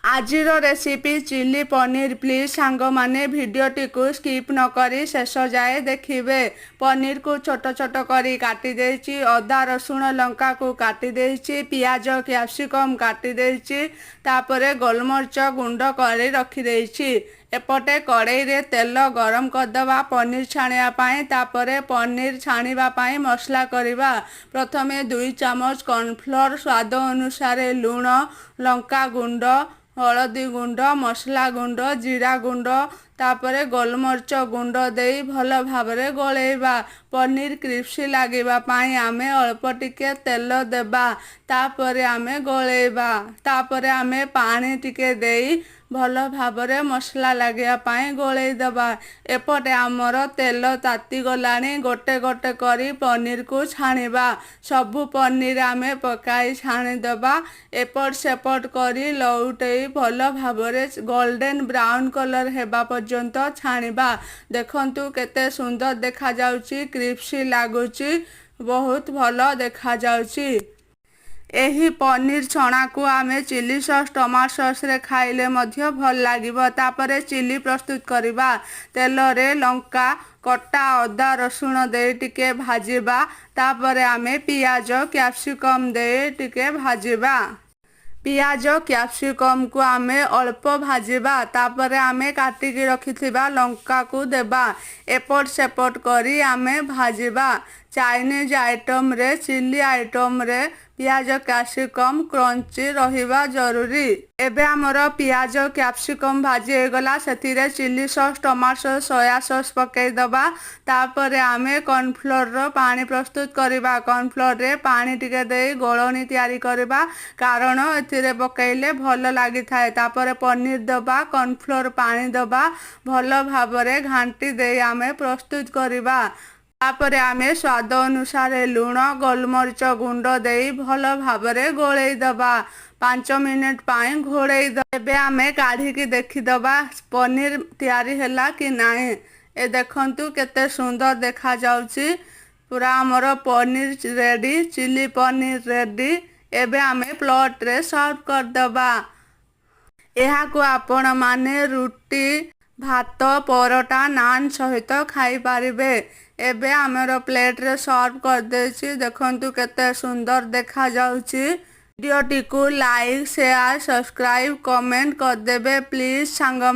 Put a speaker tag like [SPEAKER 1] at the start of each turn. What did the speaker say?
[SPEAKER 1] ଆଜିର recipe chilli paneer. Please ସାଙ୍ଗମାନେ, ଭିଡ଼ିଓଟିକୁ skip ନକରି ଶେଷ ଯାଏ ଦେଖିବେ। ପନିରକୁ ଛୋଟ ଛୋଟ କରି କାଟି ଦେଇଛି, ଅଦା, ରସୁଣ, ଲଙ୍କାକୁ କାଟି ଦେଇଛି, ପିଆଜ, କ୍ୟାପ୍ସିକମ୍ କାଟି ଦେଇଛି, ତାପରେ ଗୋଲମରିଚ ଗୁଣ୍ଡ କରି ରଖିଦେଇଛି। ଏପଟେ କଡ଼େଇରେ ତେଲ ଗରମ କରିଦେବା ପନିର ଛାଣିବା ପାଇଁ। ତାପରେ ପନିର ଛାଣିବା ପାଇଁ ମସଲା କରିବା। ପ୍ରଥମେ 2 ଚାମଚ କର୍ଣ୍ଣଫ୍ଲୋର, ସ୍ୱାଦ ଅନୁସାରେ ଲୁଣ, ଲଙ୍କା ଗୁଣ୍ଡ, ହଳଦୀ ଗୁଣ୍ଡ, ମସଲା ଗୁଣ୍ଡ, ଜିରା ଗୁଣ୍ଡ, ତାପରେ ଗୋଲମରିଚ ଗୁଣ୍ଡ ଦେଇ ଭଲ ଭାବରେ ଗୋଳେଇବା। ପନିର କ୍ରିସ୍ପି ଲାଗିବା ପାଇଁ ଆମେ ଅଳ୍ପ ଟିକେ ତେଲ ଦେବା। ତାପରେ ଆମେ ଗୋଳେଇବା। ତାପରେ ଆମେ ପାଣି ଟିକେ ଦେଇ ଭଲ ଭାବରେ ମସଲା ଲାଗିବା ପାଇଁ ଗୋଳେଇ ଦେବା। ଏପଟେ ଆମର ତେଲ ତାତିଗଲାଣି। ଗୋଟେ ଗୋଟେ କରି ପନିରକୁ ଛାଣିବା। ସବୁ ପନିର ଆମେ ପକାଇ ଛାଣିଦେବା। ଏପଟ ସେପଟ କରି ଲଉଟେଇ ଭଲ ଭାବରେ ଗୋଲ୍ଡେନ୍ ବ୍ରାଉନ୍ କଲର୍ ହେବା ପର୍ଯ୍ୟନ୍ତ ଛାଣିବା। ଦେଖନ୍ତୁ, କେତେ ସୁନ୍ଦର ଦେଖାଯାଉଛି, କ୍ରିସ୍ପି ଲାଗୁଛି, ବହୁତ ଭଲ ଦେଖାଯାଉଛି। ଏହି ପନିର ଛଣାକୁ ଆମେ ଚିଲି ସସ୍, ଟମାଟୋ ସସ୍ରେ ଖାଇଲେ ମଧ୍ୟ ଭଲ ଲାଗିବ। ତାପରେ ଚିଲି ପ୍ରସ୍ତୁତ କରିବା। ତେଲରେ ଲଙ୍କା, କଟା ଅଦା, ରସୁଣ ଦେଇ ଟିକେ ଭାଜିବା। ତାପରେ ଆମେ ପିଆଜ, କ୍ୟାପ୍ସିକମ୍ ଦେଇ ଟିକେ ଭାଜିବା। ପିଆଜ, କ୍ୟାପ୍ସିକମ୍କୁ ଆମେ ଅଳ୍ପ ଭାଜିବା। ତାପରେ ଆମେ କାଟିକି ରଖିଥିବା ଲଙ୍କାକୁ ଦେବା। ଏପଟ ସେପଟ କରି ଆମେ ଭାଜିବା। ଚାଇନିଜ୍ ଆଇଟମ୍ରେ, ଚିଲି ଆଇଟମ୍ରେ ପିଆଜ, କ୍ୟାପ୍ସିକମ୍ କ୍ରଞ୍ଚି ରହିବା ଜରୁରୀ। ଏବେ ଆମର ପିଆଜ, କ୍ୟାପ୍ସିକମ୍ ଭାଜି ହେଇଗଲା। ସେଥିରେ chilli sauce, tomato sauce, soya sauce ପକାଇଦେବା। ତାପରେ ଆମେ କର୍ଣ୍ଣଫ୍ଲୋରର ପାଣି ପ୍ରସ୍ତୁତ କରିବା। କର୍ଣ୍ଣଫ୍ଲୋରରେ ପାଣି ଟିକେ ଦେଇ ଗୋଳଣି ତିଆରି କରିବା, କାରଣ ଏଥିରେ ପକାଇଲେ ଭଲ ଲାଗିଥାଏ। ତାପରେ ପନିର ଦେବା, କର୍ଣ୍ଣଫ୍ଲୋର ପାଣି ଦେବା, ଭଲ ଭାବରେ ଘାଣ୍ଟି ଦେଇ ଆମେ ପ୍ରସ୍ତୁତ କରିବା। ତାପରେ ଆମେ ସ୍ୱାଦ ଅନୁସାରେ ଲୁଣ, ଗୋଲମରିଚ ଗୁଣ୍ଡ ଦେଇ ଭଲ ଭାବରେ ଗୋଳେଇ ଦେବା। 5 ମିନିଟ୍ ପାଇଁ ଘୋଡ଼େଇ। ଏବେ ଆମେ କାଢ଼ିକି ଦେଖିଦେବା ପନିର ତିଆରି ହେଲା କି ନାହିଁ। ଏ ଦେଖନ୍ତୁ, କେତେ ସୁନ୍ଦର ଦେଖାଯାଉଛି। ପୁରା ଆମର paneer ready, chilli paneer ready. ଏବେ ଆମେ ପ୍ଲେଟ୍ରେ ସର୍ଭ କରିଦେବା। ଏହାକୁ ଆପଣମାନେ ରୁଟି, ଭାତ, ପରଟା, ନାନ୍ ସହିତ ଖାଇପାରିବେ। ଏବେ ଆମର ପ୍ଲେଟ୍ରେ ସର୍ଭ କରିଦେଇଛି। ଦେଖନ୍ତୁ, କେତେ ସୁନ୍ଦର ଦେଖାଯାଉଛି। ଭିଡ଼ିଓଟିକୁ ଲାଇକ୍, ସେୟାର, ସବସ୍କ୍ରାଇବ୍, କମେଣ୍ଟ କରିଦେବେ ପ୍ଲିଜ୍ ସାଙ୍ଗମାନେ।